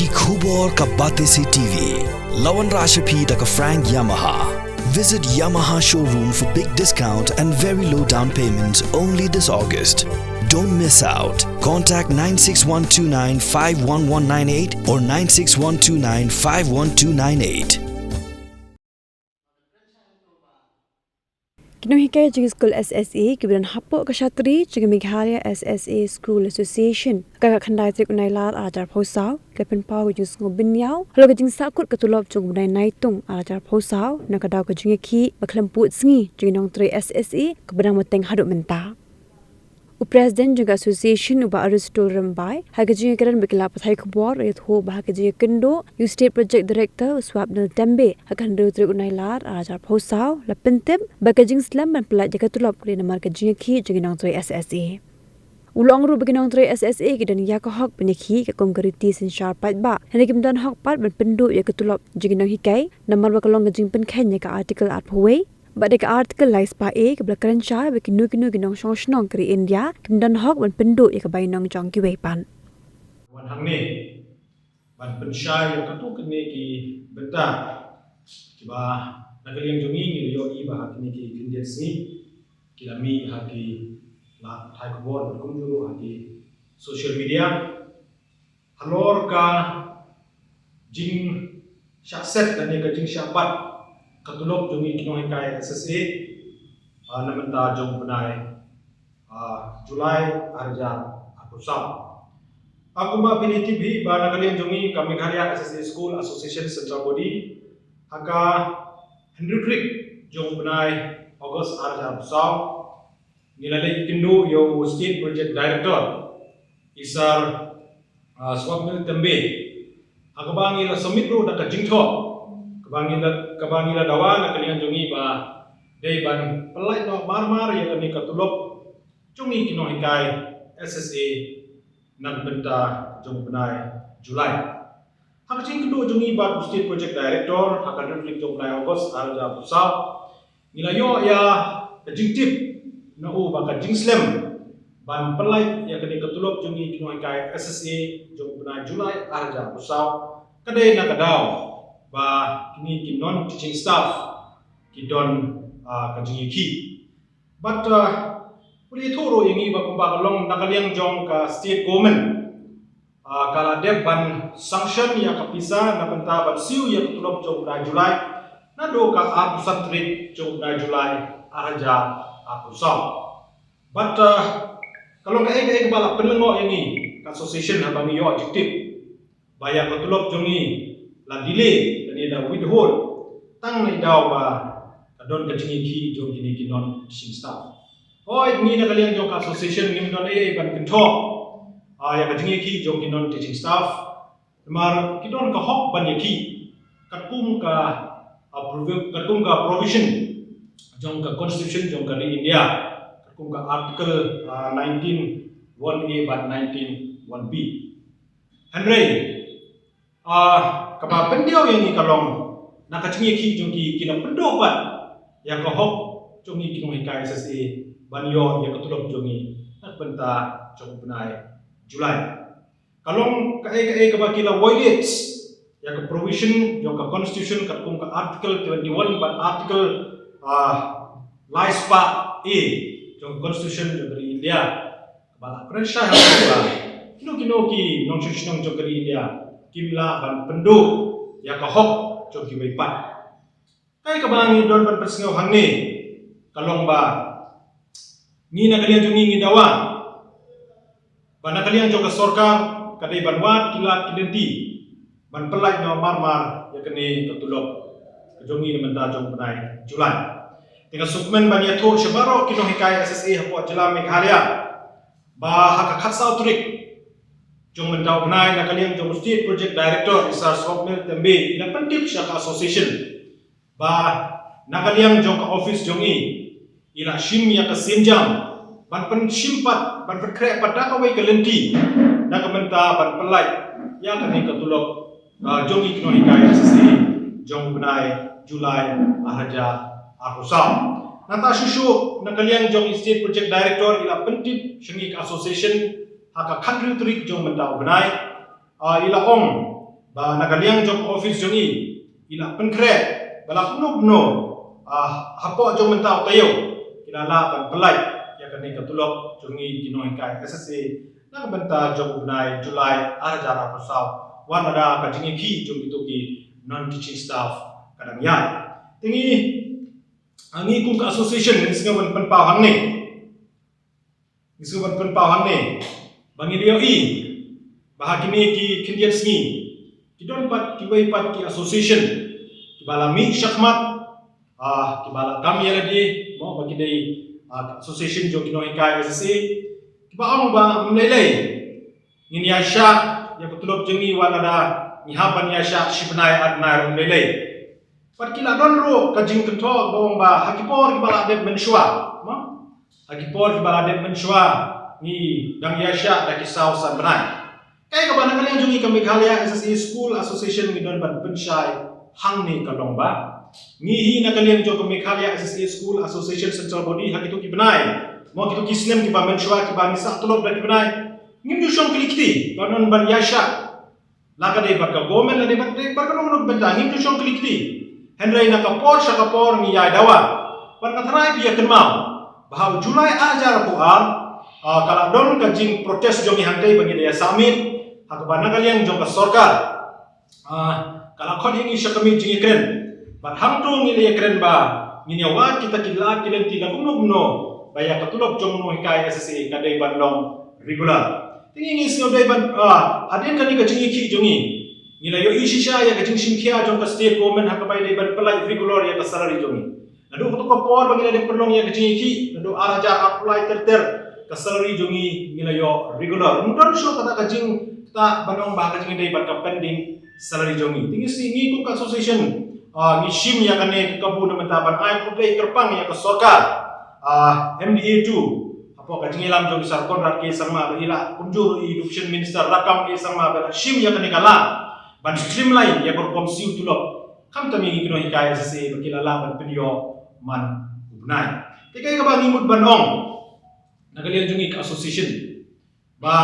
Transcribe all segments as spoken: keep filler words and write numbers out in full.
Ki khubor ka Batesi T V. La wanrah sha phi da ka Frank Yamaha. Visit Yamaha showroom for big discount and very low down payment only this August. Don't miss out. Contact nine six one two nine five one one nine eight or nine six one two nine five one two nine eight. Ki nonghikai jong ki skul S S A kiba don hapoh ka shatri jong ka Meghalaya S S A School Association, ha ka khatkhyndai tarik u Nailar ar hajar arphew saw, ki la pynpaw ka jingsngew bynñiaw halor ka jingsahkut ka tulop jong u bnai Naitung ar hajar arphew saw, na ka daw ka jingïakhih ba khlem pud sngi jong ki nongtrei S S A kaba dang bteng haduh mynta. U President jong ka Association, u Bah Aristol Rymbai, ha ka jingïakren bad ki lad pathai khubor, u la ïathuh ba ha ka jingïakynduh ïa u State Project Director, u Swapnil Tembe, ha ka hynriew tarik u Nailar ar hajar arphew saw, la pyntip ba ka jingslem ban pyllait ïa ka tulop ka dei namar ka jingïakhih jong ki nongtrei S S A. U la ong ruh ba ki nongtrei S S A ki don ïa ka hok ban ïakhih katkum ka riti synshar paidbah, hynrei kim don hok pat ban pynduh ïa ka tulop jong ki nonghikai namar ba ka long ka jingpynkheiñ ïa ka Article arphew wei bad ïa ka Article lai spah A kaba la kren shai ba kino kino ki nongshong shnong ka ri India kim don hok ban pynduh ïa ka bainong jong kiwei pat. Wan hangne ban pynshai ïa katto katne ki bynta kiba na ka liang jong ngi ngi la ïohi ba ha kine ki khyndiat sngi ki la mih ha ki lad pathai khubor bad kumjuh ruh ha ki social media halor ka jingshah set lane ka jingshah bat ka tulop jong ngi ki nonghikai S S A, ah, na mynta jong u bnai, ah, July ar hajar arphew saw. Ah, kumba phi la tip hi ba na ka liang jong ngi ka Meghalaya S S A School Association Central Body, ha ka hynriew tarik jong u bnai August ar hajar arphew saw, ngi la leit kynduh ïa u State Project Director, i Sir, ah, Swapnil Tembe, ha kaba ngi la submit ruh da ka jingthoh kaba ngi la, kaba ngi la dawa na ka liang jong ngi ba dei ban pyllait noh marmar ïa kane ka tulop jong ngi ki nonghikai S S A na ka bynta jong u bnai July. Ha ka jingkynduh jong ngi bad u State Project Director ha ka hynriew tarik jong u bnai August ar hajar arphew saw, ngi la ïoh ïa ka jingtip na u ba ka jingslem ban pyllait ïa kane ka tulop jong ngi ki nonghikai S S A jong u bnai July ar hajar arphew saw ka dei na ka daw ba kine ki non teaching staff ki don, ah, ka jingïakhih. Bad, ah, u la ïathuh ruh ïa ngi ba kumba ka long na ka liang jong ka state government, ah, ka la dep ban sanction ïa ka pisa na bynta ban siew ïa ka tulop jong u bnai July naduh ka arphew san tarik jong u bnai July ar hajar arphew saw. Bad, ah, ka long kaei kaei kaba la pynlyngngoh ïa ngi ka association haba ngi ïoh jingtip ba ïa ka tulop jong ngi la delay lane la withhold tang na i daw ba ka don ka jingïakhih jong kine ki non teaching staff. Hooid, ngi na ka liang jong ka association ngim don ei ei ban kynthoh, ah, ïa ka jingïakhih jong ki non teaching staff. Namar ki don ka hok ban ïakhih katkum ka, ah, provi-, katkum ka provision jong ka constitution jong ka ri India, katkum ka article, ah, nineteen one A bad nineteen one B. Hynrei, ah, kaba pyndiaw ïa ngi ka long na ka jingïakhih jong ki, ki la pynduh pat ïa ka hok jong ngi ki nonghikai S S A ban ïoh ïa ka tulop jong ngi na ka bynta jong u bnai July. Ka long kaei kaei kaba ki la violate ïa ka provision jong ka constitution katkum ka article twenty-one bad article, ah, lai spah A jong ka constitution jong ka ri India. Ba la kren shai ha ka ba kino kino ki nongshong shnong jong ka ri India kim lah ban pynduh ïa ka hok jong kiwei pat. Kaei kaba ngi don ban pynsngew hangne ka long ba ngi na ka liang jong ngi ngi dawa ba na ka liang jong ka sorkar ka dei ban wad ki lad ki lynti ban pyllait noh marmar ïa kane ka tulop ka jong ngi na mynta jong u bnai July. Te nga sngewkmen ban ïathuh sha baroh ki nonghikai S S A hapoh jylla Meghalaya ba ha ka khatsaw tarik jong mynta u bnai na ka liang jong u State Project Director i Sir Swapnil Tembe i la pyntip sha ka association ba na ka liang jong ka office jong i i la shim ïa ka sienjam ban pynshim pat, ban pynkhreh pat da kawei ka lynti na ka bynta ban pyllait ïa kane ka tulop, ah, jong ngi ki nonghikai S S A jong u bnai July ar hajar arphew saw. Nangta shuh shuh na ka liang jong i State Project Director i la pyntip sha ngi ka association ha ka khathynriew tarik jong mynta u bnai, ah, i la ong ba na ka liang jong office jong i, i la pynkhreh ba la kumno kumno, ah, hapoh jong mynta u taïew ki la lah ban pynlait ïa kane ka tulop jong i ki nonghikai S S A na ka bynta jong u bnai July ar hajar arphew saw, wat lada ka jingïakhih jong kito ki non teaching staff ka dang ïaid. Te ngi, ah, ngi kum ka association ngi sngew ban pynpaw hangne. Ngi sngew ban pynpaw hangne ba ngi la ïohi ba ha kine ki khyndiat sngi ki don pat kiwei pat ki association kiba la mih shakhmat, ah, kiba la kam ïa lade, mo, ba ki dei, ah, association jong ki nonghikai S S A, kiba ong ba ym lei lei ngin ïaishah ïa ka tulop jong ngi wat lada ngi hap ban ïaishah shi bnai ar bnai ruh ym lei lei. Bad ki la don ruh ka jingkynthoh ba ong ba ha ki por kiba la dep mynshuwa, mo? Ha ki por kiba la dep mynshuwa ngi dang ïaishah da ki saw san bnai. Kaei kaba na ka liang jong ngi ka Meghalaya S S A School Association ngi don ban pynshai hangne ka long ba ngi hi na ka liang jong ka Meghalaya S S A School Association Central Body ha kito ki bnai, mo, kito ki snem kiba mynshuwa kiba ngi sah tulop da ki bnai, ngim ju shong kylli kti ba non ban ïaishah. La ka dei bad ka government, la dei bad, dei bad kano kano ka bynta, ngim ju shong kylli kti. Hynrei na ka por sha ka por ngi ïai dawa. Bad nga tharai phi ïa kynmaw ba ha u July ar hajar arphew ar, ah, ka la don ka jingprotest jong ngi hangtei ba ngi la ïa submit ha kaba na ka liang jong ka sorkar, ah, ka la khot ïa ngi sha ka miet jingïakren. Bad hangto ngi la ïakren ba ngin ïa wad kita ki lad ki lynti la kumno kumno ba ïa ka tulop jong u nonghikai S S A ka dei ban long regular. Te ngi, ngi sngew dei ban, ah, hadien kane ka jingïakhih jong ngi, ngi la ïohi shisha ïa ka jingshim khia jong ka state government ha kaba ïadei ban pynlait regular ïa ka salary jong ngi. Naduh kato ka por ba ngi la dep pynlong ïa ka jingïakhih, naduh ar hajar arphew lai ter ter, ka salary jong ngi ngi la ïoh regular. Ym don shuh kata ka jingktah ban ong ba ka jingïadei bad ka pending salary jong ngi. Te ngi sngew ngi kum ka association, ah, ngi shim ïa kane ka kabu na mynta ban ai khublei kyrpang ïa ka sorkar, ah, M D A two, hapoh ka jingïalam jong i Sir Conrad K Sangma ba i la kumjuh i Education Minister Rakkam K Sangma ba la shim ïa kane ka lad ban streamline ïa ka rukom siew tulop. Khamtam ïa ngi ki nonghikai S S A ba ki la lah ban pynïoh man u bnai. Te kaei kaba ngi mut ban ong na ka liang jong ngi ka association ba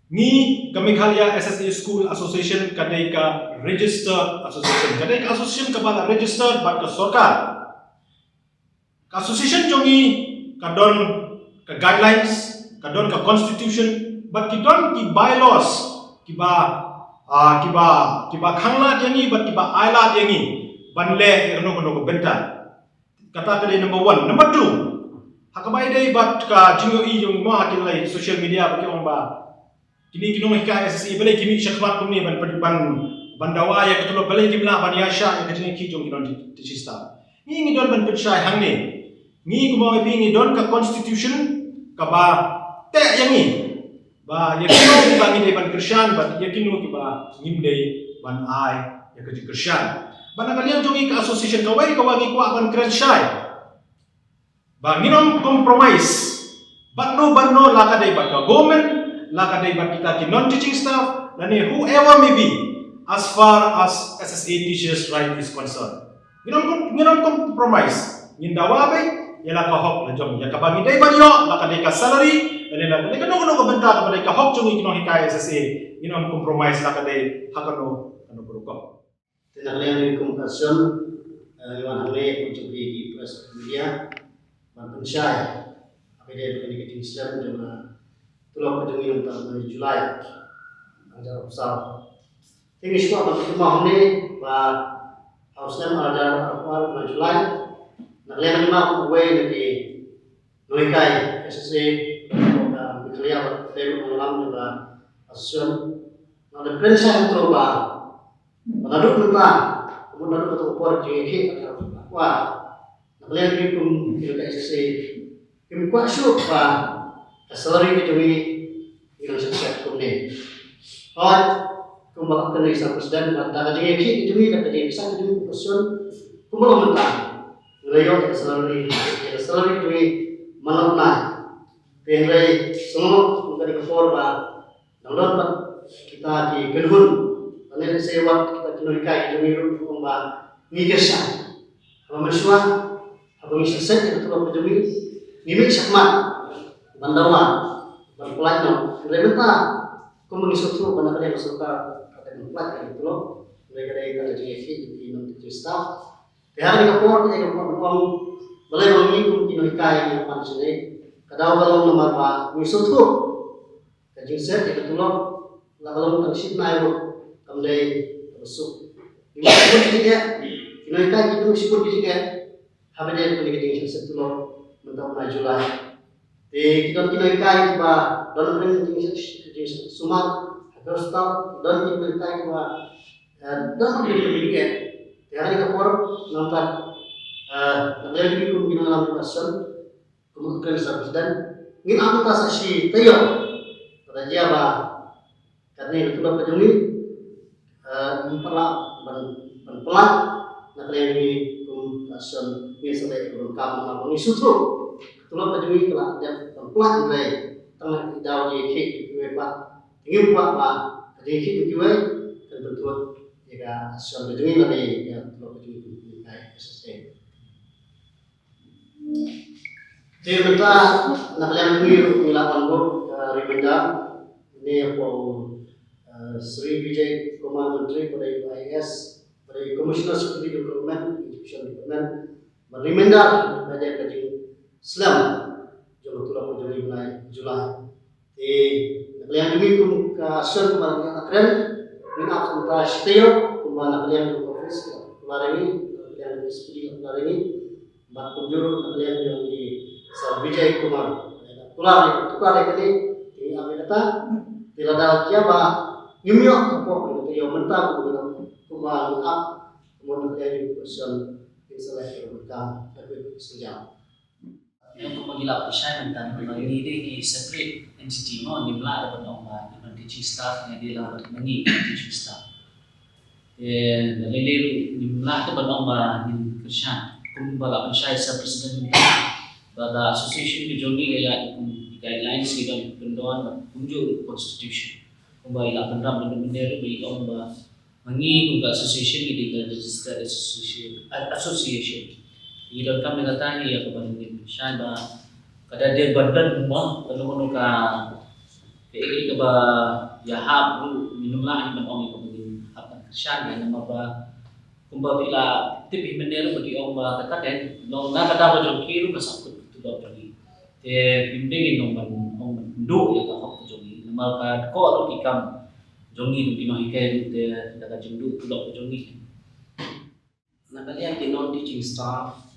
ngi ka Meghalaya S S A School Association ka dei ka registered association, ka dei ka association kaba la registered bad ka sorkar. Ka association jong ngi ka don ka guidelines, ka don ka constitution, bad ki don ki bylaws kiba, ah, kiba, kiba khanglad ïa ngi bad kiba ailad ïa ngi ban leh ïa kano kano ka bynta. Kata ka dei number one. Number two, ha kaba ïadei bad ka jingïohi jong ngi mo ha ki lei social media ba ki ong ba kine ki nonghikai S S A balei ki mih shakhmat kumne ban, ban, ban dawa ïa ka tulop, balei kim lah ban ïaishah ïa ka jingïakhih jong ki non teaching staff. Ngi, ngi don ban pynshai hangne. Ngi kumba ong ïa phi, ngi don ka constitution kaba teh ïa ngi ba ïa kino kiba ngi dei ban kyrshan bad ïa kino kiba ngim dei ban ai ïa ka jingkyrshan. Bad na ka liang jong ngi ka association, kawei kaba ngi kwah ban kren shai ba ngin ym compromise bad no bad no, la ka dei bad ka government, la ka dei bad kita ki non teaching staff, lane whoever may be, as far as S S A teachers right is concerned. Ngin ym, ngin ym compromise. Ngin dawa beit ïa la ka hok la jong, ïa kaba ngi dei ban ïoh, la ka dei ka salary, lane la ka dei kano kano ka bynta kaba dei ka hok jong ngi ki nonghikai S S A. Ngin ym compromise la ka dei ha kano kano ka rukom. Te na ka liang jong ngi kum ka association, eh, ngi wan hangne kum jong ki press media ban pynshai ha kaba ïadei bad kane ka jingslem jong ka tulop ka jong ngi mynta u July ar hajar arphew saw. Te ngi sngewbha ban pynshai hangne ba ha u snem ar hajar arphew ar u July, na ka liang jong nga kum uwei na ki nonghikai S S A, ka Meghalaya bad ka dei ruh nongïalam jong ka association, nga dep kren shai hangto ba Ba naduh mynta, ka mut naduh kato ka por jingïakhih ka kwah. Na ka liang jong ngi kum ki nonghikai S S A, kim kwah shuh ba ka salary ka jong ngi ngi nang shet shet kumne. Hooid, kumba la kren i Sir President, ba da ka jingïakhih ka jong ngi, da ka jingïakhih ka jong ngi, ka shuh, kumba la mynta ngi la ïoh ka salary, ka salary ka jong ngi man la mynta. Te hynrei sngewbha kum ka dei ka por ba Nang don pat kita ki kynhun, lane lehse wat kita ki nonghikai ki jong ngi ruh, ong ba ngi kyrshan. Haba mynshuwa, haba ngi shet shet ïa ka tulop ka jong ngi, ngi mih shakhmat ban dawa, ban pynlait noh. Hynrei mynta, kumba ngi sngewthuh ba na ka liang ka sorkar ka Ka pynplat ka tulop, hynrei ka dei ka jingïakhih ïa ki non-teaching staff. Te ha kane ka por, te ka por ban ong, balei ma ngi kum ki nonghikai ngi pan shane, ka daw ka long namar ba ngi sngewthuh ka jingsiat ïa ka tulop la ka long tang shi bnai ruh kam dei kaba suk. Ngi mut shibun ki jingeh, ki nonghikai ki mut shibun ki jingeh haba ïadei bad kane ka jingsiat tulop mynta u bnai July. Te ki don ki nonghikai kiba don hapdeng ka jing, jingsumar ha ka hospital, don ki nonghikai kiba, eh, don hapdeng ka jingeh. Te ha kane ka por, namar, eh, na ka liang jong ngi kum ki nongïalam jong ka association, kum u kren sa president, ngin ap mynta sa shi taïew. Kata jia ba kane ka tulop ka jong ngi, eh, ngim pat lah ban, ban pynlait. Na ka liang jong ngi kum ka association ngin sa leh ka donkam namar ba ngi sngewthuh ka tulop ka jong ngi ka la dep ban pynlait, hynrei tang na ka daw jingïakhih jong kiwei pat. Te ngim kwah ba ka jingïakhih jong kiwei kan pynthut ïa ka association ka jong ngi lane ïa ka tulop ka jong ngi kum ka S S A. Te mynta na ka liang jong ngi ruh ngi la pynbud, eh, reminder ne hapoh, eh, Shri Vijay Kumar Mantri, ba dei I A S, ba dei Commissioner Secretary of Government, Education Department, ba reminder ba dei ka jingslem jong ka tulop ka jong ngi bnai July. Te na ka liang jong ngi kum ka association kumba ngi la kren, ngin ap mynta shi taïew kumba na ka liang jong ka office la kular ïa ngi, na ka liang jong ka S P D la kular ïa ngi, bad kumjuh ruh na ka liang jong i Sir Vijay Kumar la kular ïa, kular ïa kane. Te ngi ap ïa kata. Te lada jia ba ngim ïoh hapoh kane ka taïew mynta kumba ngi ap, kumba na ka liang jong ka association ngin sa leh ïa ka kam ka bit ka sngi. Ïa, kumba ngi la pynshai mynta, ba ngi dei ngi separate entity mo, ngim lah da ban ong ba ngi non-teaching staff, ngi dei lang ba ngi non-teaching staff. Te da lei lei ruh ngim lah da ban ong ba ngin kyrshan. Kumba la pynshai sa president mynta, ba ka association ka jong ngi ka ïaid kum ki guidelines ki don kyndon bad kumjuh ruh constitution. Kumba i la pynrap mynta mynne ruh ba i ong ba ma ngi kum ka association ngi dei ka registered association, a-, association. Ngi donkam ïa kata hi ïa kaba ngin shai ba ka da dei ban don mo, kano kano ka, kaei kaei kaba ïahap ruh ngim lah hi ban ong ïa kaba ngin hap ban kyrshan ïa, namar ba kumba phi la tip hi mynne ruh ba ki ong ba kata ka long na ka daw ka jong ki ruh ka sangkut ka tulop jong ngi. Te ngim dei ngin long ban ong ban pynduh ïa ka hok ka jong ngi namar ka dkoh ruh ki kam jong ngi kum ki nonghikai ruh, te da ka jingduh tulop ka jong ngi. Na ka liang ki non-teaching staff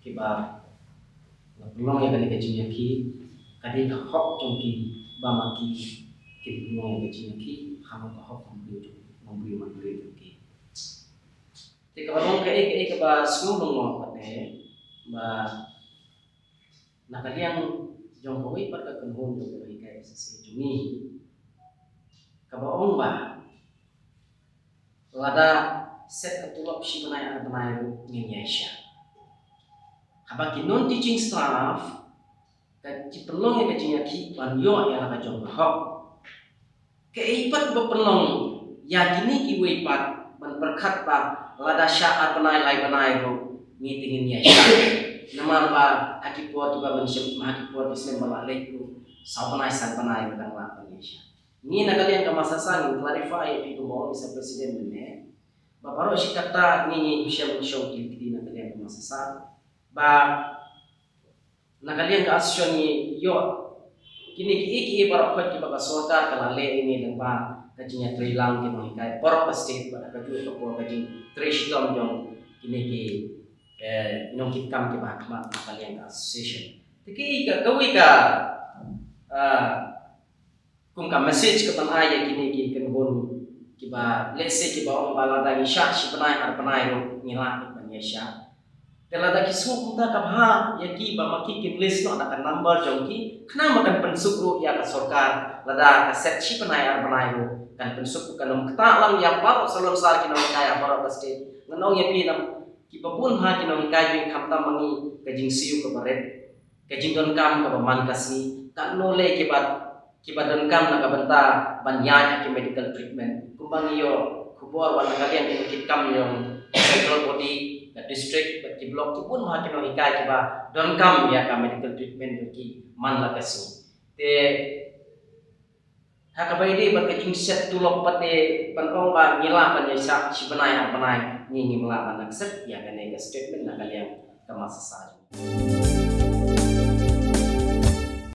kiba la pynlong ïa kane ka jingïakhih, ka dei ka hok jong ki ba ma ki kin pynlong ïa ka jingïakhih ha ka hok ka briew jong, ka briew man briew jong ki. Te kaba long kaei kaei kaba sngewlyngngoh pat ne ba na ka liang jong kawei pat ka kynhun jong ka nonghikai S S A jong ngi, kaba ong ba lada set ka tulop shi bnai ar bnai ruh ngin ïai shah. Haba ki non-teaching staff ka ki pynlong ïa ka jingïakhih ban ïoh ïa la ka jong ka hok. Kaei pat ba pynlong ïa kine kiwei pat ban pyrkhat ba lada shah ar bnai lai bnai ruh ngi te ngin ïai shah. Namar ba ha ki por kiba mynshem, ha ki por ki snem ba la leit ruh saw bnai san bnai ba dang lah ban ïai shah. Ngi na ka liang ka Massasa ngin clarify ïa phi kumba ong i Sir President mynne ba baroh shi katta ngi ngi shem shong kili kti na ka liang ka Massasa ba na ka liang ka association ngi ïoh kine kiei kiei baroh khoit kiba ka sorkar ka la leh ïa ngi lyngba ka jingïatrei lang ki nonghikai baroh ka state bad ha kajuh ka por ka jingtrei shitom jong kine ki, eh, nongkitkam kiba ha khmat na ka liang ka association. Te kiei ka, kawei ka, ah, kum ka message ka ban ai ïa kine ki kynhun kiba, let's say, kiba ong ba lada ngi shah shi bnai ar bnai ruh ngi lah ban ïai shah. Te lada ki sngew kumta ka bha ïa ki ba ma ki kin list noh na ka number jong ki, khnang ba kan pynsuk ruh ïa ka sorkar, lada ka set shi bnai ar bnai ruh kan pynsuk, kan ym ktah lang ïa baroh salonsar ki nonghikai ha baroh ka state. Ngan ong ïa phi, na kiba bun ha ki nonghikai jong ngi, khamtam ma ngi, ka jingsiew kaba rit, ka jingdonkam kaba man ka sngi, katno lei kiba, kiba donkam na ka bynta ban ïaid ha ki medical treatment. Kumba ngi ïoh khubor ba na ka liang ki nongkitkam jong central body, ka district bad ki block, ki bun bha ki nonghikai kiba donkam ïa ka medical treatment jong ki man la ka sngi. Te Ha kaba ïadei bad ka jingshet tulop pat, te ban ong ba ngi lah ban ïaishah shi bnai ar bnai, ngi ngim lah ban accept ïa kane ka statement na ka liang ka massasa.